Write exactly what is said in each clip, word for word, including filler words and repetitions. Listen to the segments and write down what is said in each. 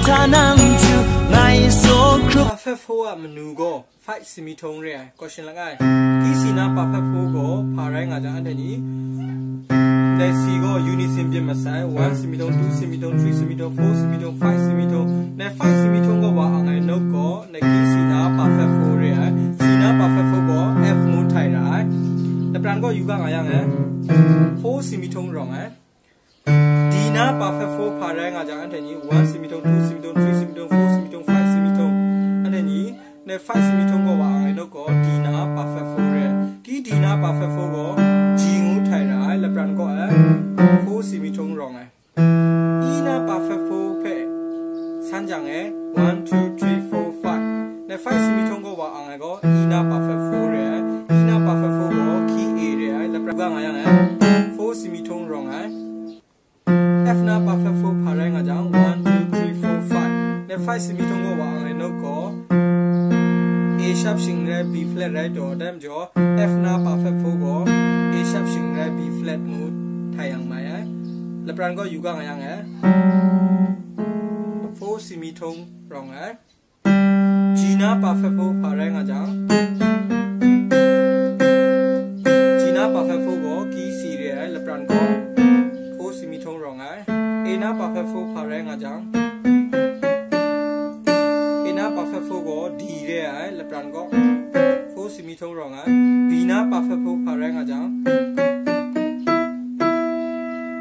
Tanang chu ngai so krup. Perfect four a manu gaw five semiton re ai, caution langai. Key C na perfect four gaw hpa rai nga jang, anhte ni dai C gaw unison byin masai, one semiton, two semiton, three semiton, four semiton, five semiton. Dai five semiton gaw wa ang ai note gaw, dai key C na perfect four re ai. C na perfect four gaw F ngu htai ra ai. Lapran gaw yu ga nga yang ai. Four semiton rawng ai. D na perfect four hpa rai nga jang, anhte ni one semiton, two semiton, three semiton, four semiton, five semiton. Anhte ni, ne five semiton gaw wa ang ai note gaw, D na perfect four re. Key D na perfect four gaw, G ngu htai ra ai, lapran gaw ai, four semiton rawng ai. E na perfect four hpe san jang e, one, two, three, four, five. Ne five semiton gaw wa ang ai gaw, E na perfect four re ai. E na perfect four gaw, key A re ai, lapran ga nga yang ai, four semiton rawng ai. F na perfect four hpa rai nga jang, one, two, three, four, five. Ne five semiton gaw wa ang ai note gaw, A sharp shing rai, B flat rai taw, dai majaw, F na perfect four gaw, A sharp shing rai, B flat ngu htai yang mai ai. Lapran gaw yu ga nga yang ai. Four semiton rawng ai. G na perfect four hpa rai nga jang, G na perfect four gaw key C re ai, lapran gaw four semiton rawng ai. A na perfect four hpa rai nga jang, A na perfect four gaw D re ai, lapran gaw four semiton rawng ai. B na perfect four hpa rai nga jang,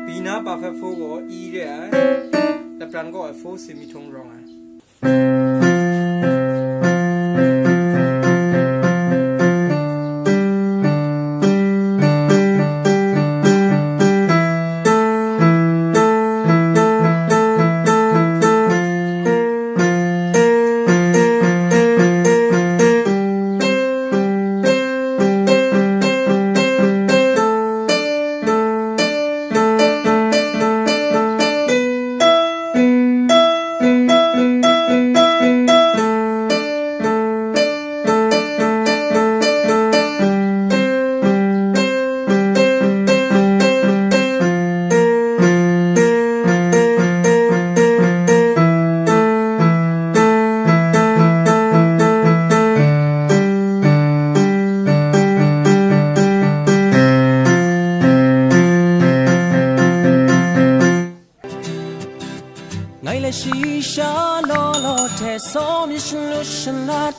B na perfect four gaw E re ai, lapran gaw ai four semiton rawng ai. Ngai le shi sha law law hte saw mi shanut shanat.